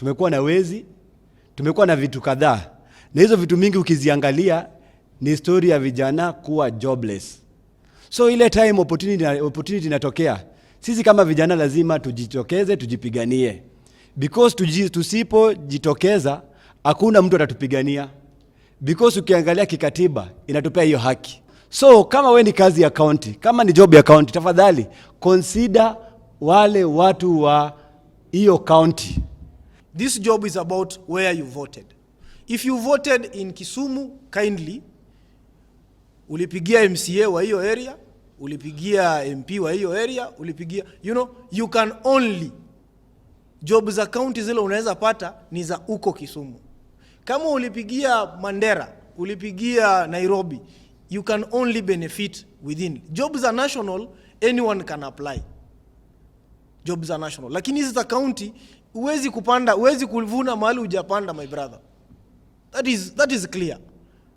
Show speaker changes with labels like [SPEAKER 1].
[SPEAKER 1] Tumekuwa na wezi, tumekuwa na vitu kadhaa, na hizo vitu mingi ukiziangalia ni story ya vijana kuwa jobless. So ile time opportunity inatokea, sisi kama vijana lazima tujitokeze, tujipiganie, because tusipojitokeza hakuna mtu atatupigania, because ukiangalia kikatiba inatupea hiyo haki. So kama we ni kazi ya county, kama ni job ya county, tafadhali consider wale watu wa hiyo county.
[SPEAKER 2] This job is about where you voted. If you voted in Kisumu, kindly ulipigia MCA wa hiyo area, ulipigia MP wa hiyo area, ulipigia, you can only, job za county zile unaweza pata ni za uko Kisumu. Kama ulipigia Mandera, ulipigia Nairobi, you can only benefit within. Job za national, anyone can apply, job za national, lakini hizi za county huwezi kupanda, huwezi kuvuna mahali hujapanda, my brother. That is clear.